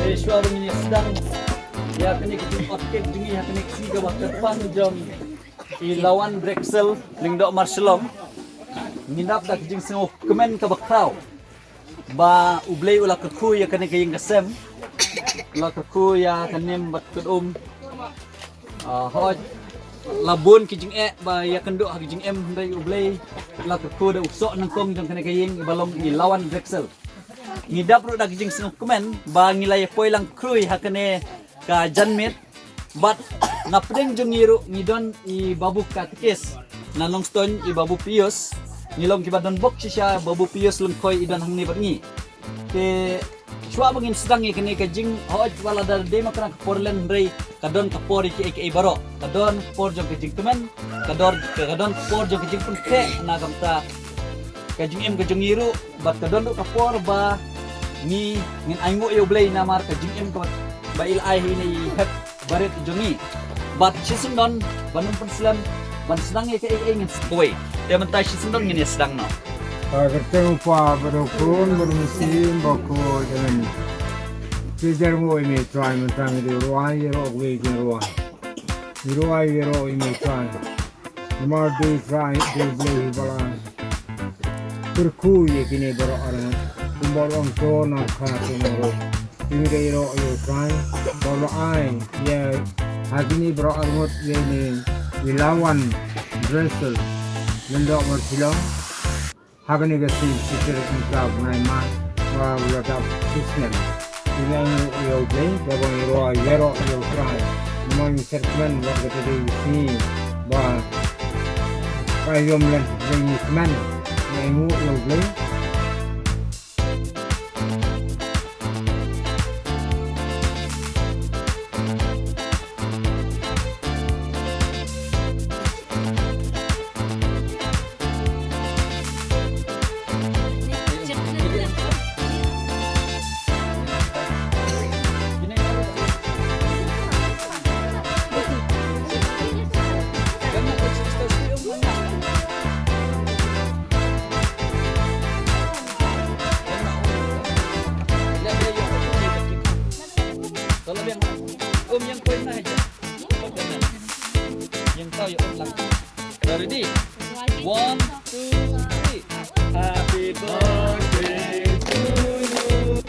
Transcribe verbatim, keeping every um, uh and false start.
Te shuwa ba ngin ïa sdang ïa kane ka jingpynkhiah jong ngi ha kane ka sngi kaba kyrpang jong i Lawan Drexel Lyngdoh Marshillong. Ngin ap da ka jingsngewkmen kaba khraw ba U Blei u la kyrkhu ïa kane ka ïing ka sem, u la kyrkhu ïa ka nim bad ka um. Ah, hooid, la bun ki jingeh ba ïakynduh ha ki jingim, hynrei U Blei u la kyrkhu da u soh nyngkong jong kane ka ïing ba long i Lawan Drexel. Ngi dap ruh da ka jingsngewkmen ba ngi la ïa poi lang khrui ha kane ka janmiet. Bad na pdeng jong ngi ruh ngi don i Babu Katekis na Nongstoiñ, i Babu Pius. Ngi long kiba don bok shisha, Babu Pius Lyngkhoi i don hangne bad ngi. Te shuwa ba ngin sdang ïa kane ka jing, hooid, wat la da dei ma kane ka por len, hynrei ka don ka por ïa kiei kiei baroh. Ka don ka por jong ka jingkmen, ka don, ka don ka por jong ka jingpynkhreh na ka bynta ka jingim ka jong ngi ruh, bad ka don ruh ka por ba ngi, ngin ainguh ïa U Blei namar ka jingim kaba i la ai ha ine i hep barit jong ngi. Bad shisyndon ban ym pynslem ban sdang ïa kaei kaei ngin sa kawei. Te mynta shisyndon ngin ïa sdang noh. Ka kyrteng U Kpa bad U Khun bad U Mynsiem Bakhuid, amen. Te jar mo i me Trai, mynta ngi dei rwai ïa roh kawei jingruh. Ngi rwai ïa roh i me Trai. Namar dei Trai, dei Blei hi ba la kyrkhu ïa kine baroh arngut. Kumba long to na kha to na ro. Ngi dei roh ïa u Trai ba la ai ïa ha kine baroh arngut ïa ine i Lawan Dressel Lyngdoh Marshillong. Ha kane ka sngi shi tarik u bnai March ba u la dap shisnem. Ngi ainguh ïa U Blei, te ba ngi rwai ïa roh ïa u Trai. Namar ngi sngewkmen ba kata dei ka sngi ba ka ïom lem, ba ngi kmen. Ngi ainguh ïa U Blei. Ready? One, two, three. Happy birthday to you.